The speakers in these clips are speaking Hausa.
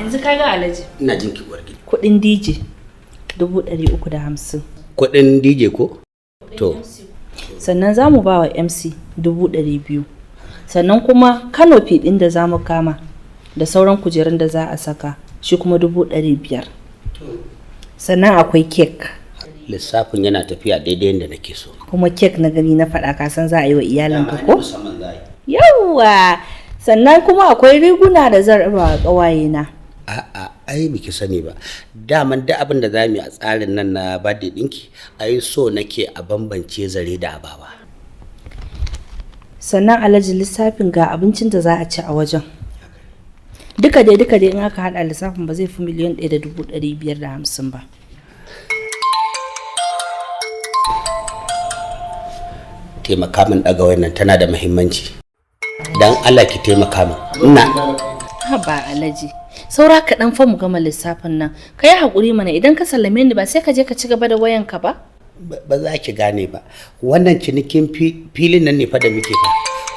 Yanzu ka ga, Alhaji. Ina jin ki, uwar gida. Kuɗin DJ 350,000. Kuɗin DJ ko? To. Sannan za mu ba wa MC 200,000. Sannan kuma canopy ɗin da za mu kama da sauran kujerun da za a saka shi kuma 500,000. Sannan akwai cake. Lissafin yana tafiya daidai yadda nake so. Kuma cake na gani na faɗa, ka san za a yi wa iyalinka ko? Musamman za a yi. Yawwa! Sannan kuma akwai riguna da zan raba wa ƙawayena. A'a, ai biki sani ba. Daman duk abin da za mu yi a tsarin nan na birthday ɗinki, ai so nake a bambance zare da abawa. Sannan Alhaji, lissafin ga abincin da za a ci a wajen. Duka dai duka dai in aka haɗa lissafin ba zai fi 1,550,000 ba. Taimaka min ɗaga wannan, tana da muhimmanci. Dan Allah ki taimaka min. Ina Haba Alhaji. Saura kaɗan fa mu gama lissafin nan. Ka yi haƙuri mana, idan ka sallame ni ba sai ka je ka ci gaba da wayanka ba? Ba za ki gane ba. Wannan cinikin filin nan ne fa da muke fa.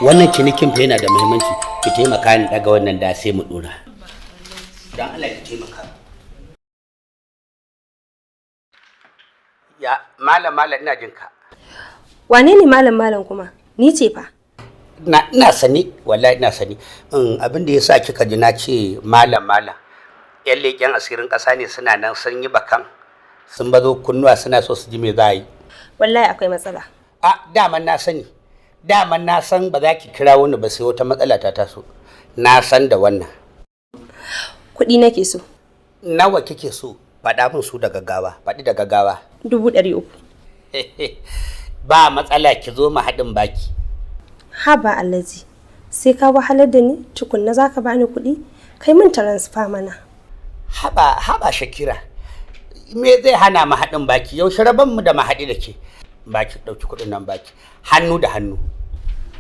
Wannan cinikin fa yana da muhimmanci. Ki taimaka ni ɗaga wannan da sai mu ɗora. Dan Allah ki taimaka. Ya malam, malam, ina jin ka. Wane ne malam malam kuma? Ni ce fa. Na ina sani, wallahi ina sani. Abin da yasa kika ji na ce malam malam, yan leƙen asirin ƙasa ne suna nan sun yi bakan sun bazo kunnuwa suna so su ji me za a yi. Wallahi akwai matsala. A daman na sani, daman na san ba za ki kira wani ba sai wata matsala ta taso. Na san da wannan. Kuɗi nake so. Nawa kike so? Faɗa min su da gaggawa, faɗi da gaggawa. 300,000. Ba matsala, ki zo mu haɗin baki. Haba Alhaji. Sai ka wahalar da ni tukunna za ka bani kuɗi? Kai min transfer mana. Haba, haba Shakira, me zai hana mu haɗin baki? Yaushe rabon mu da mu haɗi da ke? Baki, ɗauki kuɗin nan, baki hannu da hannu.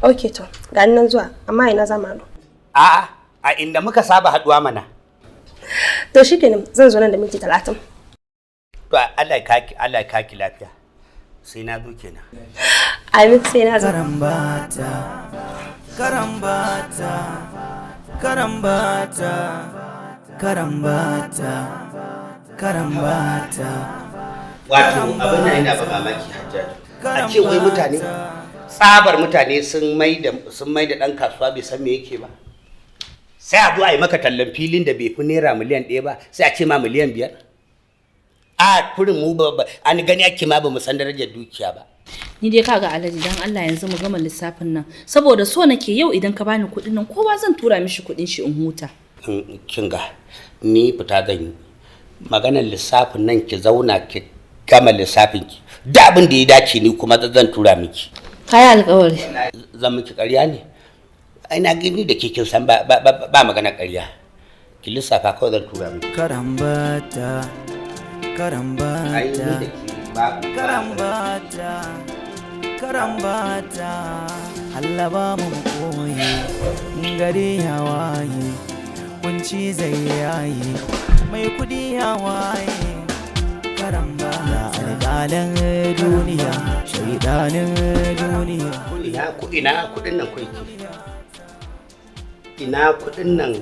Ok to, ga ni nan zuwa, amma ina za mu haɗu? A'a, a inda muka saba haɗuwa mana. To shikenan, zan zo nan da minti 30. To Allah ya kaki, Allah ya kaki lafiya. Sai na zo kenan. Amin, sai na zo. Karambata, karambata, karambata, karambata, karambata. Wato abin nan yana ba mamaki, Hajjaju. A ce wai mutane, tsabar mutane sun mai da ɗan kasuwa bai san me yake ba. Sai a zo a yi maka tallan filin da bai fi naira miliyan 1 ba, sai a ce ma miliyan 5. A kurin mu ba an gani ake ma ba mu san darajar dukiya ba. Ni dai kaga Alhaji, dan Allah yanzu mu gama lissafin nan. Saboda so nake yau idan ka bani kuɗin nan kowa zan tura mishi kuɗin shi in huta. Kin ga, ni fita zan yi. Maganar lissafin nan, ki zauna ki gama lissafin ki. Da abin da ya dace ni kuma zan tura miki. Ka yi alƙawari. Zan miki ƙarya ne? Ai na gani da ke kin san ba ba ba, ba magana ƙarya. Ki lissafa kawai, zan tura miki. Karambata, Ai ni da karambata, ke ba karambata, karambata. Allah ba mu koyi, gari ya waye, kunci zai yaye, mai kudi ya waye. Karambata, alƙalan duniya, shaidanin duniya. Ina kuɗin nan kai ke? Ina kuɗin nan?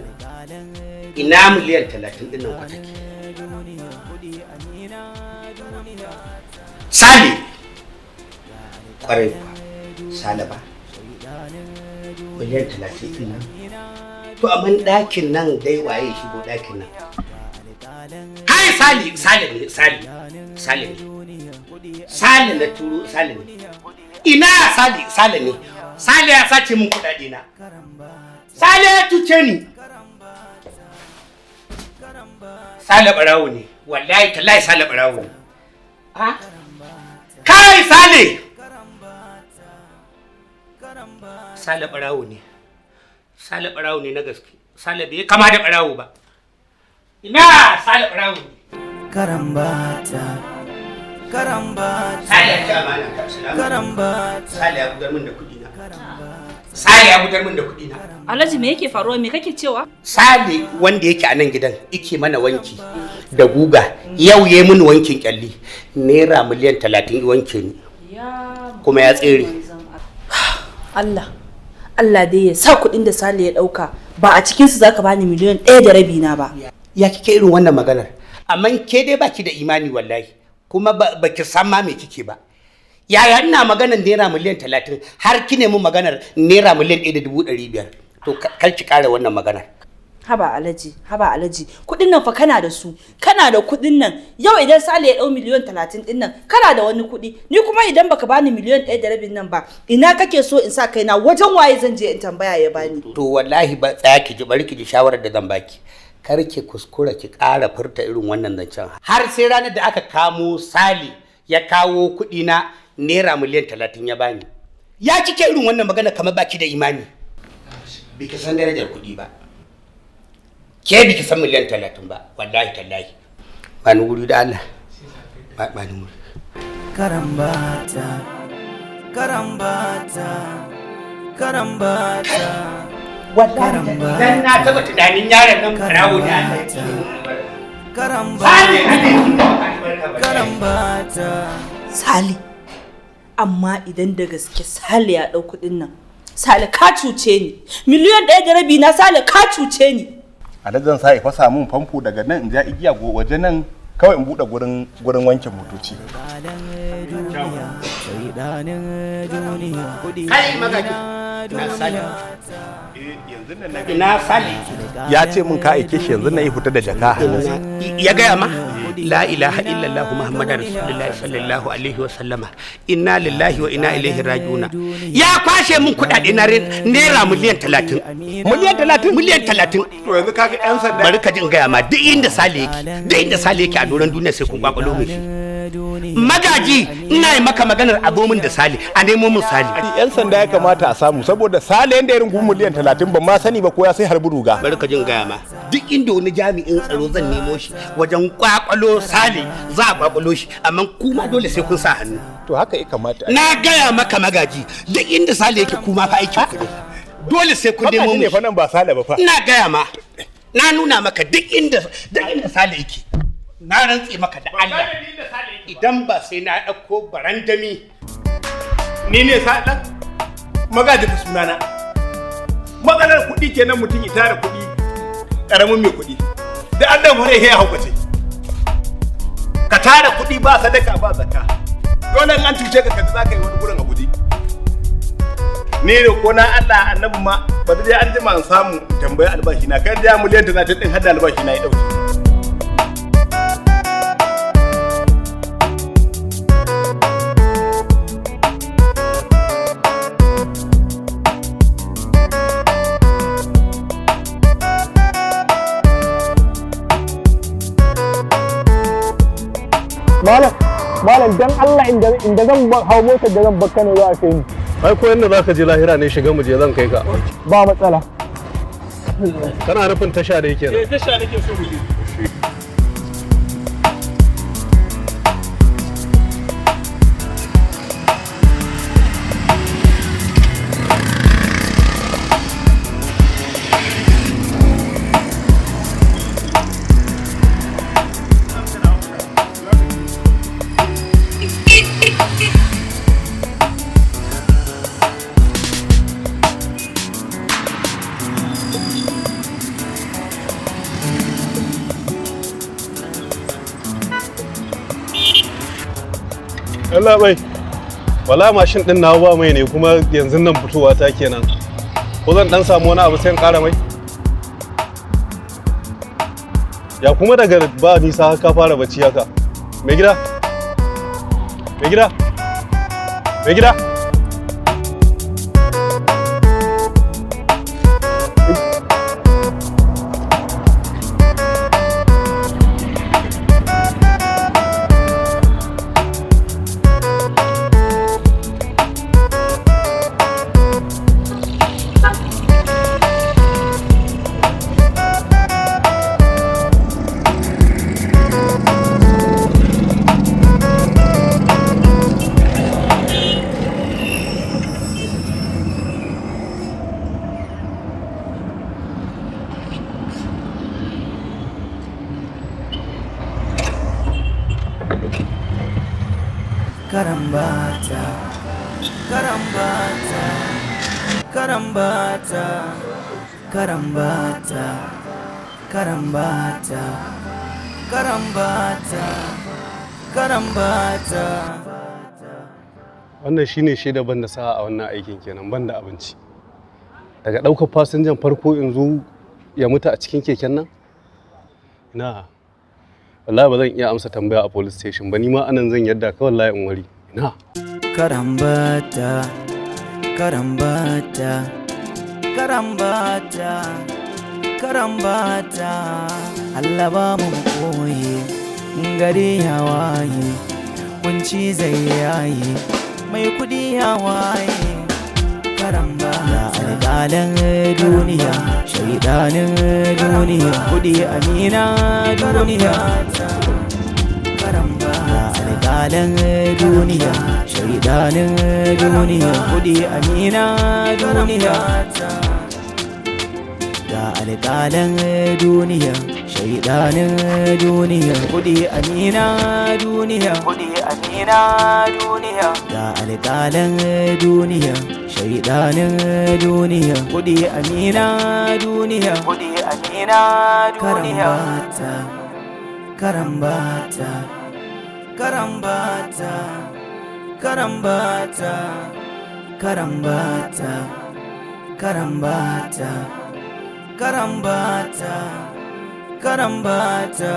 Ina miliyan 30 ɗin nan ku take? Sale! Kwarai kuwa, Sale ba. Miliyan 30 ɗin nan. To amma ɗakin nan dai waye ya shigo ɗakin nan? Kai Sale, Sale ne, Sale. Sale ne. Sale na turo, Sale ne. Ina Sale, Sale ne. Sale ya sace min kuɗaɗe na. Sale ya cuce ni. Sale ɓarawo ne. Wallahi tallahi Sale ɓarawo ne. Ha? Kai Sale! Sale ɓarawo ne. Sale ɓarawo ne na gaske. Sale bai kama da ɓarawo ba. Ina Sale ɓarawo ne. Karambata, karambata, Sale ya ci amana ta. Salamu alaikum. karambata. Sale ya bugar min da kuɗi na. Sale ya bugar min da kuɗi na. Alhaji, me yake faruwa? Me kake cewa? Sale wanda yake a nan gidan yake mana wanki da guga, yau ya mini wankin kyalli naira miliyan 30 ya wanke ni kuma ya tsere. Allah. Allah dai ya sa kuɗin da Sale ya ɗauka ba a cikinsu za ka bani 1.5 miliyan na ba. Ya kike irin wannan maganar? Amma ke dai baki da imani wallahi, kuma ba ki san ma me kike ba. Yaya ina maganar naira miliyan 30 har ki nemi maganar naira miliyan 1.500? To kar ki kara wannan maganar. Haba Alhaji, haba Alhaji, kuɗin nan fa kana da su, kana da kuɗin nan. Yau idan Sale ya ɗau miliyan 30 ɗin nan, kana da wani kuɗi. Ni kuma idan baka bani miliyan 1.5 nan ba, ina kake so in sa kaina? Wajen waye zan je in tambaya ya bani? To wallahi ba, tsaya ki ji, bari ki ji shawarar da zan baki. Kar ki kuskura ki ƙara furta irin wannan zancen har sai ranar da aka kamo Sale ya kawo kuɗi na naira miliyan 30 ya bani. Ya kike irin wannan magana kamar baki da imani? Biki san darajar kuɗi ba. Ke biki san miliyan 30 ba, wallahi tallahi. Ba ni wuri da Allah, ba ni wuri. Karambata, karambata, karambata. Wallahi dan na taba tunanin yaron nan farawo ne. Allah. Karambata, karambata. Sale, amma idan da gaske Sale ya ɗau kuɗin nan, Sale ka cuce ni. Miliyan 1.5 na, Sale ka cuce ni. Alhaji zan sa ya fasa mun famfo daga nan, in ja igiya go waje nan kawai in buɗe gurin wanke motoci. Kai magaji, na Sale, ina Sale? Ya ce mun ka aike shi, yanzu na yi fita da jaka a hannunsa. Ya gaya ma? La ilaha illallah Muhammadar Rasulullahi sallallahu alaihi wa sallama. Inna lillahi wa inna ilaihi rajiuna. Ya kwashe mun kudade na naira miliyan 30. Miliyan 30? Miliyan 30. To yanzu kaga yan sanda. Bari ka ji in gaya ma, duk inda Sale yake, duk inda Sale yake a doron duniya, sai kun kwakwalo min shi. Magaji, ina yi maka maganar a zo min da Sale, a nemo min Sale. Yan sanda ya kamata a samu, saboda Sale yanda ya rungumi miliyan 30, ban ma sani ba ko ya sai harbi ruga. Bari ka jin gaya ma, duk inda wani jami'in tsaro zan nemo shi wajen kwakwalo Sale, za a kwakwalo shi, amma kuma dole sai kun sa hannu. To haka ya kamata. Na gaya maka magaji, duk inda Sale yake, kuma fa aikin ku ne, dole sai kun nemo Magaji ne mu fa nan, ba Sale ba fa. Ina gaya ma, na nuna maka duk inda Sale yake. Na rantse maka da Allah, idan ba sai na ɗauko barandami. Ni ne sa dan Magaji fa sunana. Matsalar kuɗi kenan, mutum ya tara kuɗi, ƙaramin mai kuɗi da an dan fara ya haukace. Ka tara kuɗi ba sadaka ba zakka, dole in an cuce ka kaji za ka yi wani gurin a guje. Ni da ko na Allah annabi ma ba dai an jima in samu in tambayi albashi na kan da miliyan 30 din, har da albashi na ya dauke. Malam, malam, dan Allah inda zan hau motar da zan bar Kano za a kai ni. Ai ko yanda zaka je lahira ne, shiga mu je, zan kai ka. Ba matsala. Kana nufin tasha da yake nan? Tasha nake so mu je. Allah bai. Wala mashin din nawa ba mai ne, kuma yanzu nan fitowa ta kenan. Ko zan dan samu wani abu sai in ƙara mai? Ya kuma daga ba nisa ka fara bacci haka? Mai gida? Mai gida? Mai gida? Karambata, karambata, karambata, karambata. Karambata, karambata, karambata. Wannan shine shaida ban da sa'a a wannan aikin kenan, ban da abinci. Daga ɗaukar fasinjan farko in zo ya mutu a cikin keken nan? Ina. Wallahi ba zan iya amsa tambaya a police station ba, ni ma anan zan yadda ka wallahi in wari. Ina. Karambata, karambata, karambata, karambata. Allah ba mu koye, gari ya waye, kunci zai yaye, mai kudi ya waye. Karambata, alƙalin duniya, shaidanin duniya, kudi amina duniya. Alƙalin duniya, shaidanin duniya, kudi amina duniya. Ga alƙalin duniya, shaidanin duniya, kudi amina duniya, kudi amina duniya. Ga alƙalin duniya, shaidanin duniya, kudi amina duniya, kudi amina duniya. Karambata, karambata, karambata, karambata, karambata, karambata, karambata, karambata.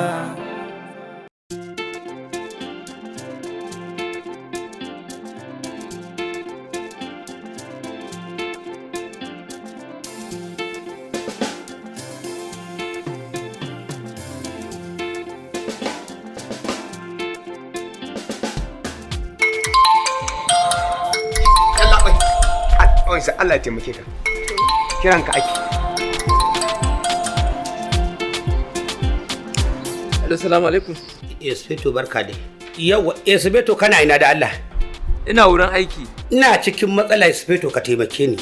Sai Allah ya taimake ka. Kiranka ake. Hello, salamu alaikum. Espeto, barka dai. Yawa, Espeto, kana ina da Allah? Ina wurin aiki. Ina cikin matsala, Espeto, ka taimake ni.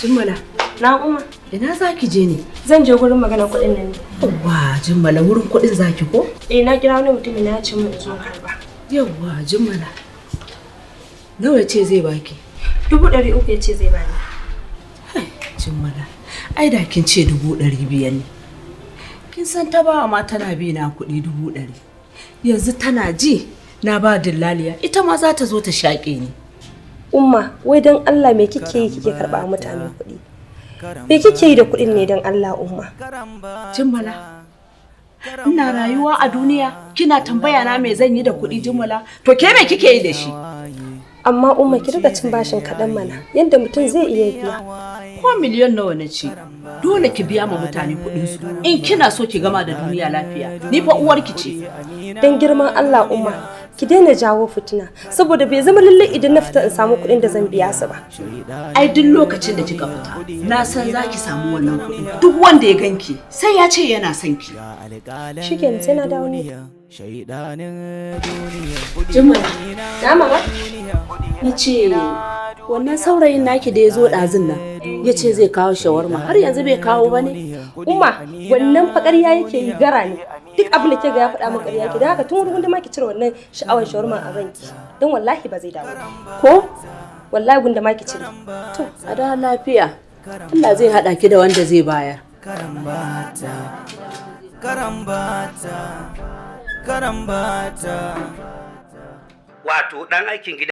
Jummala. Na Umma. Ina zaki je ne? Zan je gurin magana kuɗin nan ne. Yawwa, Jummala, wurin kuɗin zaki ko? Eh, na kira wani mutum na ce mun zo karba. Yawwa, Jummala. Nawa ce zai baki? 300,000 ya ce zai bani. Jummala, ai da kin ce 500,000 ne. Kin san ta bawa ma tana bi na kuɗi 100,000. Yanzu tana ji na ba dillaliya, ita ma za ta zo ta shaƙe ni. Umma, wai dan Allah me kike yi kike karɓa mutane kuɗi? Me kike yi da kuɗin ne dan Allah, Umma? Jummala, ina rayuwa a duniya kina tambaya na me zan yi da kuɗi, Jummala? To ke me kike yi da shi? Amma Umma, ki riga cin bashin kaɗan mana, yadda mutum zai iya biya. Ko miliyan nawa na ci, dole ki biya ma mutane kuɗin su. In kina so ki gama da duniya lafiya, ni fa uwarki ce. Dan girman Allah, Umma, ki daina jawo fitina, saboda bai zama lallai idan na fita in samu kuɗin da zan biya su ba. Ai duk lokacin da kika fita, na san za ki samu wannan kuɗi. Duk wanda ya ganki sai ya ce yana son ki. Shikenan, sai na dawo ne. Jummala, Na mama? Na ce wannan saurayin naki da ya zo ɗazun nan ya ce zai kawo shawarma, har yanzu bai kawo ba ne? Umma, wannan fa ƙarya yake yi, gara ne. Duk abin da ke ga ya faɗa min ƙarya yake, don haka tun wurin ma ki cire wannan sha'awar shawarma a ranki. Don wallahi ba zai dawo ba. Ko? Wallahi gunda ma ki cire. To, a da lafiya. Allah zai haɗa ki da wanda zai bayar. Karambata, karambata, karambata. Wato dan aikin gida.